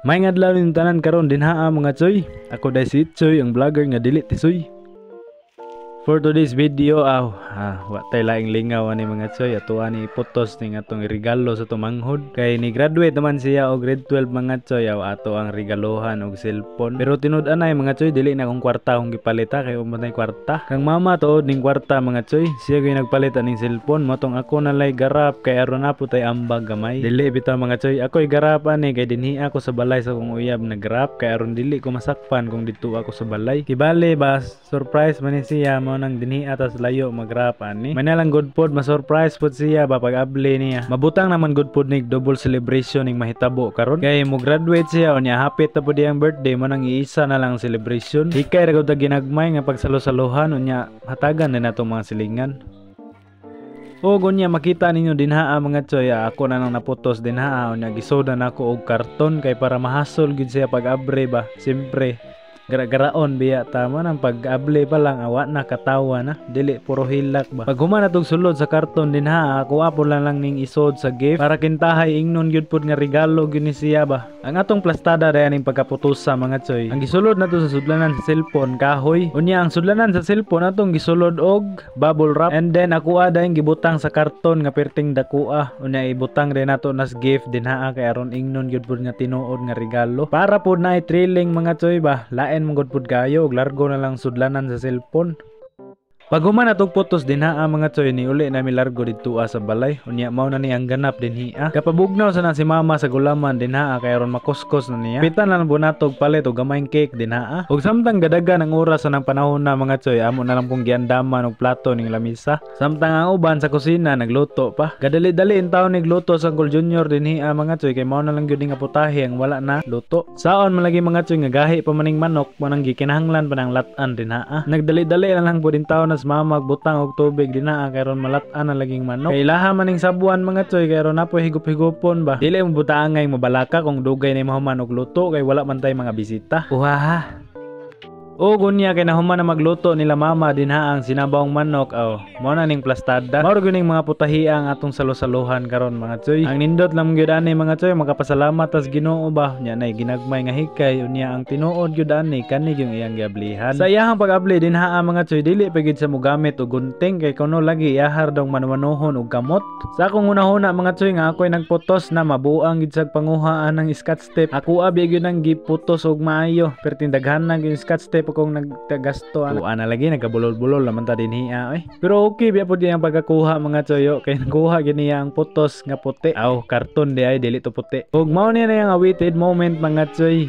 May adlaw ning tanan karon dinhaa, mga tsoy. Ako dai si Tsoy, ang vlogger nga dili tisoy. For today's video, aw, wa tay laing lingaw ani, mga tsoy. Ato ani iputos ning atong regalo sa tumanghod. Kay ni graduate naman siya og grade 12, mga tsoy, aw, ato ang regaluhan og cellphone. Pero tinud anay, mga tsoy, dili na akong kwarta akong gipalit ha, kay wa man tay kwarta. Kang mama tuod ning kwarta, mga tsoy. Siya gyud nagpalit aning cellphone, mao tong ako na lay garap kay aron na po tay ambag gamay. Dili bitaw, mga tsoy, ako'y garap ani kay dinhi ako sa balay sa akong uyab nagrap kay aron dili ko masakpan kung didto ako sa balay. Kibali ba, surprise man ni siya, mao nang dinhi atas layo magrap ani. May nalang good pod, ma-surprise pod siya ba pag abli niya. Mabutang naman good pod nig double celebration ning mahitabo karon. Kay mo graduate siya unya hapit na pod iyang birthday, mo nang iisa na lang celebration. Hikay ra gud ta ginagmay nga pagsalo-saluhan, unya hatagan na natong mga silingan. O gunya makita ninyo dinhaa, mga tsoy, ako na nang naputos dinhaa, unya gisoda na ako og karton kay para mahasol gyud siya pag-abre ba. Siyempre gara-garaon biya tama nang pag-able pa lang awa na katawa na, dili puro hilak ba. Pag human natong sulod sa karton dinha, ako apo lang lang ning isod sa gift para kintahay ingnon gyud pud nga regalo gyud ni siya ba. Ang atong plastada dayan ning pagkaputosa, mga tsoy. Ang gisulod nato sa sudlanan sa cellphone kahoy, unya ang sudlanan sa cellphone atong gisulod og bubble wrap, and then ako dayon gibutang sa karton nga perting dakua, unya ibutang din nato nas gift dinha kay aron ingnon gyud pud nga tinuod nga regalo para pud naay thrilling, mga tsoy ba. Lain man gud pud kayo og largo na lang sudlanan sa cellphone. Pag human atong putos dinha, mga tsoy, ni uli na mi largo didto sa balay. Unya mao na ni ang ganap dinhi. Kapabugnaw sa na si mama sa gulaman dinha kay aron makuskos na niya. Pitan na lang po natog palit og gamayng cake dinha. Ug samtang gadagan ang oras sa nang panahon na, mga tsoy, amo na lang pong giandaman og plato ning lamisa. Samtang ang uban sa kusina nagluto pa. Gadali-dali in taon nigluto sa Uncle Junior dinhi, mga tsoy, kay mao na lang gyud nga putahe ang wala na luto. Saon man lagi, mga tsoy, nga gahi pa maning manok, mo nang gikinahanglan pa ng lat-an dinha. Nagdali-dali na lang po din taon na mama butang og tubig dinaa kay aron malat-an na laging manok. Kay ilaha maning sabuan, mga tsoy, kay aron napoy higup-higupon ba. Dili mo butaangay mabalaka kung dugay na mahuman og luto kay wala man tay mga bisita. Uhaha. O gunya kay nahuman na magluto nila mama dinha ang sinabawng manok, aw, mao na ning plastada. Mao ra gyud ning mga putahia ang atong salo-saluhan karon, mga tsoy. Ang nindot lang gyud ani, mga tsoy, makapasalamat tas Ginoo ba nya nay ginagmay nga hikay, unya ang tinuod gyud ani kani yung iyang giablihan. Sa iyahang pag-abli dinha, mga tsoy, dili pa gyud sa mogamit og gunting kay kuno lagi iyahar daw manumanuhon og kamot. Sa akong hunahuna, mga tsoy, nga ako'y nagputos na mabuang gyud sa panguhaan ng scotch tape. Ako abi gyud ang giputos og maayo, perting daghan na gyud scotch tape akong nagtagasto. Tuwa na lagi nagkabulol-bulol naman ta dinhi eh. Pero okay biya pud iyang pagkakuha, mga tsoyo, kay nakuha gyud niya ang putos nga puti. Aw, karton di ay dili to puti. Ug mao niya na yung awaited moment, mga tsoy.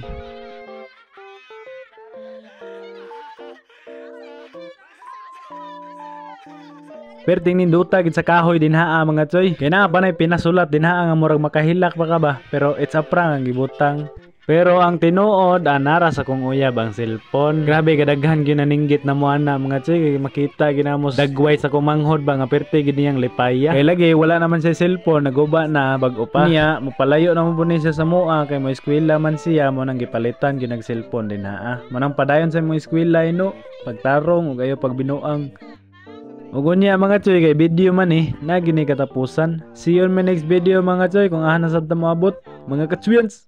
Perting ninduta gid sa kahoy dinhaa, mga tsoy. Kay naa pa nay pinasulat dinhaa nga murag makahilak pa ka ba, pero it's a prank ang gibutang. Pero ang tinuod, anara sa kong uyab ang cellphone. Grabe kadaghan gyud naninggit na mo ana, mga tsoy, kay makita ginamos dagway sa kumanghod ba nga perti gid niyang lipaya. Kay lagi wala naman siya cellphone, naguba na bag-o pa. Niya mopalayo na mo pud ni siya sa mua kay mo eskwela man siya, mo nang gipalitan gyud nag cellphone dinhaa. Mo nang padayon sa mo eskwela ino, pagtarong ug ayo pagbinuang. Ug unya, mga tsoy, kay video man eh, na gini katapusan. See you on my next video, mga tsoy, kung aha na sab ta moabot, mga katsuyans.